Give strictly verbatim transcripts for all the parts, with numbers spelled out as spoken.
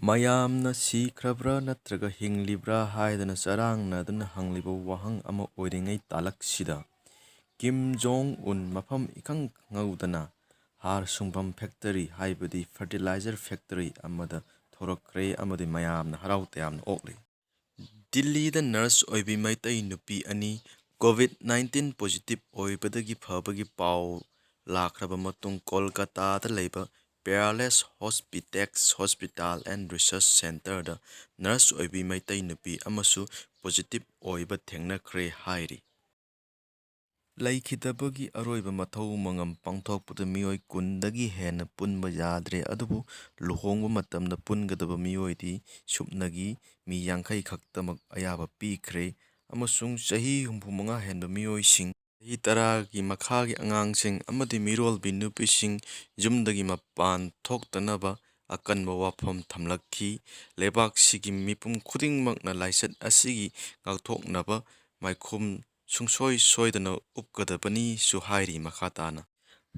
ꯃꯌꯥꯝꯅ ꯁꯤꯈ꯭ꯔꯕ꯭ꯔꯥ ꯅꯠꯇ꯭ꯔꯒ ꯍꯤꯡꯂꯤꯕ꯭ꯔꯥ ꯍꯥꯏꯗꯅ ꯆꯔꯥꯡꯅꯗꯨꯅ ꯍꯪꯂꯤꯕ ꯋꯥꯍꯪ ꯑꯃ ꯑꯣꯏꯔꯤꯉꯩ ꯇꯥꯂꯛꯁꯤꯗ, ꯀꯤꯝ ꯖꯣꯡ ꯎꯟ ꯃꯐꯝ ꯏꯈꯪ ꯈꯪꯍꯧꯗꯅ ꯍꯥꯔ ꯁꯨꯡꯐꯝ ꯐꯦꯛꯇꯔꯤ, ꯍꯥꯏꯕꯗꯤ ꯐꯔꯇꯤꯂꯥꯏꯖꯔ ꯐꯦꯛꯇꯔꯤ ꯑꯃꯗ ꯊꯣꯔꯛꯈ꯭ꯔꯦ ꯑꯃꯗꯤ ꯃꯌꯥꯝꯅ ꯍꯔꯥꯎ ꯇꯌꯥꯝꯅ ꯑꯣꯛꯂꯤ꯫ ꯗꯤꯜꯂꯤꯗ ꯅꯔꯁ ꯑꯣꯏꯕꯤ ꯃꯩꯇꯩ ꯅꯨꯄꯤ ꯑꯅꯤ ꯀꯣꯚꯤꯗ ꯅꯥꯏꯟꯇꯤꯟ ꯄꯣꯖꯤꯇꯤꯚ ꯑꯣꯏꯕꯗꯒꯤ ꯐꯕꯒꯤ ꯄꯥꯎ ꯂꯥꯛꯈ꯭ꯔꯕ ꯃꯇꯨꯡ, ꯀꯣꯜꯀꯇꯥꯗ ꯂꯩꯕ ꯄꯤꯌꯔꯂꯦꯁ ꯍꯣꯁꯄꯤꯇꯦꯛꯁ ꯍꯣꯁꯄꯤꯇꯥꯜ ꯑꯦꯟ ꯔꯤꯁꯔꯁ ꯁꯦꯟꯇꯔꯗ ꯅꯔꯁ ꯑꯣꯏꯕꯤ ꯃꯩꯇꯩ ꯅꯨꯄꯤ ꯑꯃꯁꯨ ꯄꯣꯖꯤꯇꯤꯚ ꯑꯣꯏꯕ ꯊꯦꯡꯅꯈ꯭ꯔꯦ ꯍꯥꯏꯔꯤ꯫ ꯂꯩꯈꯤꯗꯕꯒꯤ ꯑꯔꯣꯏꯕ ꯃꯊꯧ ꯃꯉꯝ ꯄꯥꯡꯊꯣꯛꯄꯗ ꯃꯤꯑꯣꯏ ꯀꯨꯟꯗꯒꯤ ꯍꯦꯟꯅ ꯄꯨꯟꯕ ꯌꯥꯗ꯭ꯔꯦ, ꯑꯗꯨꯕꯨ ꯂꯨꯍꯣꯡꯕ ꯃꯇꯝꯗ ꯄꯨꯟꯒꯗꯕ ꯃꯤꯑꯣꯏꯗꯤ ꯁꯨꯞꯅꯒꯤ ꯃꯤ ꯌꯥꯡꯈꯩ ꯈꯛꯇꯃꯛ ꯑꯌꯥꯕ ꯄꯤꯈ꯭ꯔꯦ, ꯑꯃꯁꯨꯡ ꯆꯍꯤ ꯍꯨꯝꯐꯨ ꯃꯉꯥ ꯍꯦꯟꯕ ꯃꯤꯑꯣꯏꯁꯤꯡ, ꯆꯍꯤ ꯇꯔꯥꯒꯤ ꯃꯈꯥꯒꯤ ꯑꯉꯥꯡꯁꯤꯡ ꯑꯃꯗꯤ ꯃꯤꯔꯣꯜꯕꯤ ꯅꯨꯄꯤꯁꯤꯡ ꯌꯨꯝꯗꯒꯤ ꯃꯄꯥꯟ ꯊꯣꯛꯇꯅꯕ ꯑꯀꯟꯕ ꯋꯥꯐꯝ ꯊꯝꯂꯛꯈꯤ꯫ ꯂꯩꯕꯥꯛꯁꯤꯒꯤ ꯃꯤꯄꯨꯝ ꯈꯨꯗꯤꯡꯃꯛꯅ ꯂꯥꯏꯆꯠ ꯑꯁꯤꯒꯤ ꯉꯥꯛꯊꯣꯛꯅꯕ ꯃꯥꯏꯈꯨꯝ ꯁꯨꯡꯁꯣꯏ ꯁꯣꯏꯗꯅ ꯎꯞꯀꯗꯕꯅꯤꯁꯨ ꯍꯥꯏꯔꯤ꯫ ꯃꯈꯥ ꯇꯥꯅ,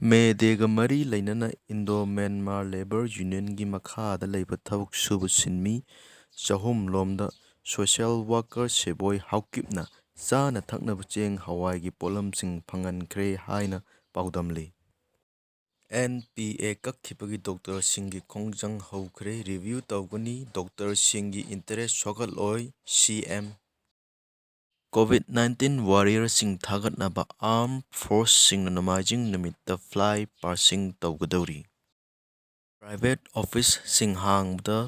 ꯃꯦ ꯗꯦꯒ ꯃꯔꯤ ꯂꯩꯅꯅ ꯏꯟꯗꯣ ꯃ꯭ꯌꯥꯟꯃꯥꯔ ꯂꯦꯕꯔ ꯌꯨꯅꯤꯌꯟꯒꯤ ꯃꯈꯥꯗ ꯂꯩꯕ ꯊꯕꯛ ꯁꯨꯕ ꯁꯤꯟꯃꯤ ꯆꯍꯨꯝ ꯂꯣꯝꯗ ꯁꯣꯁꯤꯌꯦꯜ ꯋꯥꯔꯀꯔ ꯁꯦꯕꯣꯏ ꯍꯥꯎꯀꯤꯞꯅ ꯆꯥꯅ ꯊꯛꯅꯕ ꯆꯦꯡ ꯍꯋꯥꯏꯒꯤ ꯄꯣꯠꯂꯝꯁꯤꯡ ꯐꯪꯍꯟꯈ꯭ꯔꯦ ꯍꯥꯏꯅ ꯄꯥꯎꯗꯝꯂꯤ꯫ ꯑꯦꯟ ꯄꯤ ꯑꯦ ꯀꯛꯈꯤꯕꯒꯤ ꯗꯣꯛꯇꯔꯁꯤꯡꯒꯤ ꯈꯣꯡꯖꯪ ꯍꯧꯈ꯭ꯔꯦ꯫ ꯔꯤꯚ꯭ꯌꯨ ꯇꯧꯒꯅꯤ꯫ ꯗꯣꯛꯇꯔꯁꯤꯡꯒꯤ ꯏꯟꯇꯔꯦꯁ ꯁꯣꯛꯍꯜꯂꯣꯏ, ꯁꯤ ꯑꯦꯝ꯫ ꯀꯣꯚꯤꯗ ꯅꯥꯏꯟꯇꯤꯟ ꯋꯥꯔꯤꯌꯔꯁꯤꯡ ꯊꯥꯒꯠꯅꯕ ꯑꯥꯔꯝ ꯐꯣꯔꯁꯁꯤꯡꯅ ꯅꯣꯡꯃꯥꯏꯖꯤꯡ ꯅꯨꯃꯤꯠꯇ ꯐ꯭ꯂꯥꯏ ꯄꯥꯁꯤꯡ ꯇꯧꯒꯗꯧꯔꯤ꯫ ꯄ꯭ꯔꯥꯏꯚꯦꯠ ꯑꯣꯐꯤꯁꯁꯤꯡ ꯍꯥꯡꯕꯗ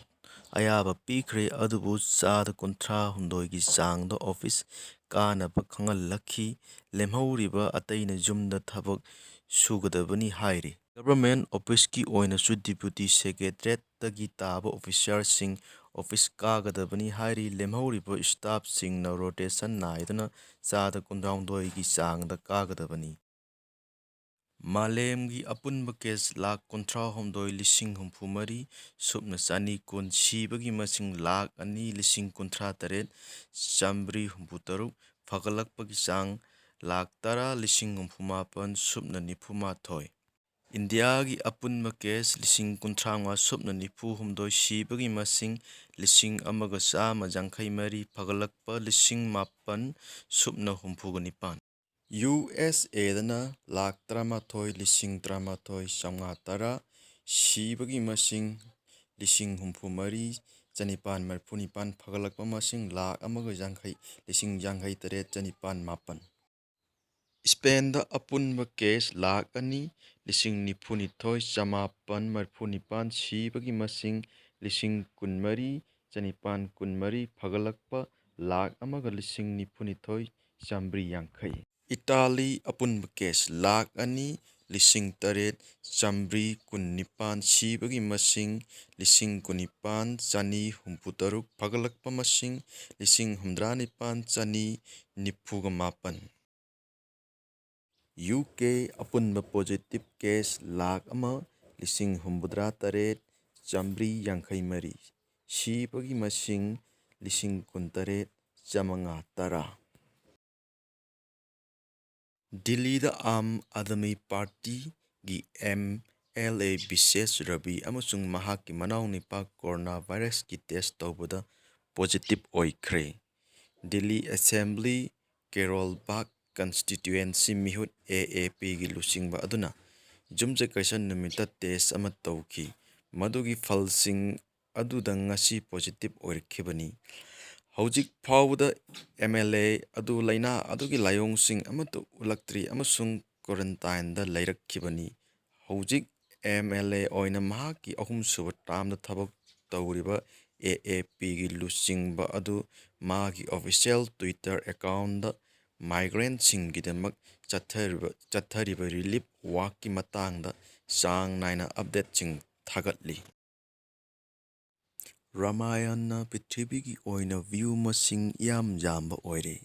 ꯑꯌꯥꯕ ꯄꯤꯈ꯭ꯔꯦ, ꯑꯗꯨꯕꯨ ꯆꯥꯗ ꯀꯨꯟꯊ꯭ꯔꯥ ꯍꯨꯝꯗꯣꯏꯒꯤ ꯆꯥꯡꯗ ꯑꯣꯐꯤꯁ ꯀꯥꯅꯕ ꯈꯪꯍꯜꯂꯛꯈꯤ꯫ ꯂꯦꯝꯍꯧꯔꯤꯕ ꯑꯇꯩꯅ ꯌꯨꯝꯗ ꯊꯕꯛ ꯁꯨꯒꯗꯕꯅꯤ ꯍꯥꯏꯔꯤ꯫ ꯒꯚꯔꯟꯃꯦꯟꯠ ꯑꯣꯐꯤꯁꯀꯤ ꯑꯣꯏꯅꯁꯨ ꯗꯤꯄ꯭ꯌꯨꯇꯤ ꯁꯦꯀ꯭ꯔꯦꯇꯔꯤꯌꯦꯠꯇꯒꯤ ꯇꯥꯕ ꯑꯣꯐꯤꯁꯥꯔꯁꯤꯡ ꯑꯣꯐꯤꯁ ꯀꯥꯒꯗꯕꯅꯤ ꯍꯥꯏꯔꯤ꯫ ꯂꯦꯝꯍꯧꯔꯤꯕ ꯁ꯭ꯇꯥꯐꯁꯤꯡꯅ ꯔꯣꯇꯦꯁꯟ ꯅꯥꯏꯗꯨꯅ ꯆꯥꯗ ꯀꯨꯟꯊ꯭ꯔꯥꯍꯨꯝꯗꯣꯏꯒꯤ ꯆꯥꯡꯗ ꯀꯥꯒꯗꯕꯅꯤ꯫ ꯃꯥꯂꯦꯝꯒꯤ ꯑꯄꯨꯟꯕ ꯀꯦꯁ ꯂꯥꯈ ꯀꯨꯟꯊ꯭ꯔꯥꯍꯨꯝꯗꯣꯏ ꯂꯤꯁꯤꯡ ꯍꯨꯝꯐꯨ ꯃꯔꯤ ꯁꯨꯞꯅ ꯆꯅꯤ ꯀꯨꯟ, ꯁꯤꯕꯒꯤ ꯃꯁꯤꯡ ꯂꯥꯈ ꯑꯅꯤ ꯂꯤꯁꯤꯡ ꯀꯨꯟꯊ꯭ꯔꯥ ꯇꯔꯦꯠ ꯆꯥꯃꯔꯤ ꯍꯨꯝꯐꯨ ꯇꯔꯨꯛ, ꯐꯒꯠꯂꯛꯄꯒꯤ ꯆꯥꯡ ꯂꯥꯈ ꯇꯔꯥ ꯂꯤꯁꯤꯡ ꯍꯨꯝꯐꯨ ꯃꯥꯄꯟ ꯁꯨꯞꯅ ꯅꯤꯐꯨ ꯃꯥꯊꯣꯏ꯫ ꯏꯟꯗꯤꯌꯥꯒꯤ ꯑꯄꯨꯟꯕ ꯀꯦꯁ ꯂꯤꯁꯤꯡ ꯀꯨꯟꯊ꯭ꯔꯥ ꯃꯉꯥ ꯁꯨꯞꯅ ꯅꯤꯐꯨ ꯍꯨꯝꯗꯣꯏ, ꯁꯤꯕꯒꯤ ꯃꯁꯤꯡ ꯂꯤꯁꯤꯡ ꯑꯃꯒ ꯆꯥꯝꯃ ꯌꯥꯡꯈꯩ ꯃꯔꯤ, ꯐꯒꯠꯂꯛꯄ ꯂꯤꯁꯤꯡ ꯃꯥꯄꯟ ꯁꯨꯞꯅ ꯍꯨꯝꯐꯨꯒ ꯅꯤꯄꯥꯟ꯫ ꯌꯨ ꯑꯦꯁ ꯑꯦꯗꯅ ꯂꯥꯈ ꯇꯔꯥꯃꯥꯊꯣꯏ ꯂꯤꯁꯤꯡ ꯇꯔꯥꯃꯥꯊꯣꯏ ꯆꯥꯝꯃꯉꯥ ꯇꯔꯥ, ꯁꯤꯕꯒꯤ ꯃꯁꯤꯡ ꯂꯤꯁꯤꯡ ꯍꯨꯝꯐꯨ ꯃꯔꯤ ꯆꯅꯤꯄꯥꯟ ꯃꯔꯤꯐꯨ ꯅꯤꯄꯥꯟ, ꯐꯒꯠꯂꯛꯄ ꯃꯁꯤꯡ ꯂꯥꯈ ꯑꯃꯒ ꯌꯥꯡꯈꯩ ꯂꯤꯁꯤꯡ ꯌꯥꯡꯈꯩ ꯇꯔꯦꯠ ꯆꯅꯤꯄꯥꯟ ꯃꯥꯄꯟ꯫ ꯏꯁꯄꯦꯟꯗ ꯑꯄꯨꯟꯕ ꯀꯦꯁ ꯂꯥꯈ ꯑꯅꯤ ꯂꯤꯁꯤꯡ ꯅꯤꯐꯨ ꯅꯤꯊꯣꯏ ꯆꯃꯥꯄꯟ ꯃꯔꯤꯐꯨ ꯅꯤꯄꯥꯟ, ꯁꯤꯕꯒꯤ ꯃꯁꯤꯡ ꯂꯤꯁꯤꯡ ꯀꯨꯟ ꯃꯔꯤ ꯆꯅꯤꯄꯥꯟ ꯀꯨꯟ ꯃꯔꯤ, ꯐꯒꯠꯂꯛꯄ ꯂꯥꯈ ꯑꯃꯒ ꯂꯤꯁꯤꯡ ꯅꯤꯐꯨ ꯅꯤꯊꯣꯏ ꯆꯥꯝꯃꯔꯤ ꯌꯥꯡꯈꯩ꯫ ꯏꯇꯥꯂꯤ ꯑꯄꯨꯟꯕ ꯀꯦꯁ ꯂꯥꯈ ꯑꯅꯤ ꯂꯤꯁꯤꯡ ꯇꯔꯦꯠ ꯆꯥꯝꯃꯔꯤ ꯀꯨꯟ ꯅꯤꯄꯥꯟ, ꯁꯤꯕꯒꯤ ꯃꯁꯤꯡ ꯂꯤꯁꯤꯡ ꯀꯨꯟ ꯅꯤꯄꯥꯟ ꯆꯅꯤ ꯍꯨꯝꯐꯨ ꯇꯔꯨꯛ, ꯐꯒꯠꯂꯛꯄ ꯃꯁꯤꯡ ꯂꯤꯁꯤꯡ ꯍꯨꯝꯗ꯭ꯔꯥ ꯅꯤꯄꯥꯟ ꯆꯅꯤ ꯅꯤꯐꯨꯒ ꯃꯥꯄꯟ꯫ ꯌꯨ ꯀꯦ ꯑꯄꯨꯟꯕ ꯄꯣꯖꯤꯇꯤꯚ ꯀꯦꯁ ꯂꯥꯈ ꯑꯃ ꯂꯤꯁꯤꯡ ꯍꯨꯝꯐꯨꯇꯔꯥ ꯇꯔꯦꯠ ꯆꯥꯝꯃꯔꯤ ꯌꯥꯡꯈꯩ ꯃꯔꯤ, ꯁꯤꯕꯒꯤ ꯃꯁꯤꯡ ꯂꯤꯁꯤꯡ ꯀꯨꯟꯇꯔꯦꯠ ꯆꯥꯝꯃꯉꯥ ꯇꯔꯥ꯫ ꯗꯤꯜꯂꯤꯗ ꯑꯥꯝ ꯑꯥꯗꯃꯤ ꯄꯥꯔꯇꯤꯒꯤ ꯑꯦꯝ ꯑꯦꯜ ꯑꯦ ꯕꯤꯁꯦꯁ ꯔꯕꯤ ꯑꯃꯁꯨꯡ ꯃꯍꯥꯛꯀꯤ ꯃꯅꯥꯎꯅꯨꯄꯥ ꯀꯣꯔꯣꯅꯥ ꯚꯥꯏꯔꯁꯀꯤ ꯇꯦꯁ ꯇꯧꯕꯗ ꯄꯣꯖꯤꯇꯤꯚ ꯑꯣꯏꯈ꯭ꯔꯦ꯫ ꯗꯤꯜꯂꯤ ꯑꯦꯁꯦꯝꯕ꯭ꯂꯤ ꯀꯦꯔꯣꯜ ꯕꯥꯒ ꯀꯟꯁꯇꯤꯇ꯭ꯌꯨꯑꯦꯟꯁꯤ ꯃꯤꯍꯨꯠ ꯑꯦ ꯑꯦ ꯄꯤꯒꯤ ꯂꯨꯆꯤꯡꯕ ꯑꯗꯨꯅ ꯌꯨꯝꯁꯀꯩꯁ ꯅꯨꯃꯤꯠꯇ ꯇꯦꯁ ꯑꯃ ꯇꯧꯈꯤ꯫ ꯃꯗꯨꯒꯤ ꯐꯜꯁꯤꯡ ꯑꯗꯨꯗ ꯉꯁꯤ ꯄꯣꯖꯤꯇꯤꯚ ꯑꯣꯏꯔꯛꯈꯤꯕꯅꯤ꯫ ꯍꯧꯖꯤꯛ ꯐꯥꯎꯕꯗ ꯑꯦꯝ ꯑꯦꯜ ꯑꯦ ꯑꯗꯨ ꯂꯥꯏꯅꯥ ꯑꯗꯨꯒꯤ ꯂꯥꯏꯑꯣꯡꯁꯤꯡ ꯑꯃꯠꯇ ꯎꯠꯂꯛꯇ꯭ꯔꯤ ꯑꯃꯁꯨꯡ ꯀ꯭ꯋꯥꯔꯦꯟꯇꯥꯏꯟꯗ ꯂꯩꯔꯛꯈꯤꯕꯅꯤ꯫ ꯍꯧꯖꯤꯛ ꯑꯦꯝ ꯑꯦꯜ ꯑꯦ ꯑꯣꯏꯅ ꯃꯍꯥꯛꯀꯤ ꯑꯍꯨꯝꯁꯨꯕ ꯇꯥꯔꯝꯗ ꯊꯕꯛ ꯇꯧꯔꯤꯕ ꯑꯦ ꯑꯦ ꯄꯤꯒꯤ ꯂꯨꯆꯤꯡꯕ ꯑꯗꯨ ꯃꯥꯒꯤ ꯑꯣꯐꯤꯁꯤꯌꯦꯜ ꯇ꯭ꯋꯤꯇꯔ ꯑꯦꯀꯥꯎꯟꯗ ꯃꯥꯏꯒ꯭ꯔꯦꯟꯁꯤꯡꯒꯤꯗꯃꯛ ꯆꯠꯊꯔꯤꯕ, ꯆꯠꯊꯔꯤꯕ ꯔꯤꯂꯤꯐ ꯋꯥꯛꯀꯤ ꯃꯇꯥꯡꯗ ꯆꯥꯡ ꯅꯥꯏꯅ ꯑꯞꯗꯦꯠꯁꯤꯡ ꯊꯥꯒꯠꯂꯤ꯫ ꯔꯥꯃꯥꯌꯟꯅ ꯄ꯭ꯔꯤꯊꯤꯕꯤꯒꯤ ꯑꯣꯏꯅ ꯚ꯭ꯌꯨ ꯃꯁꯤꯡ ꯏꯌꯥꯝ ꯌꯥꯝꯕ ꯑꯣꯏꯔꯦ꯫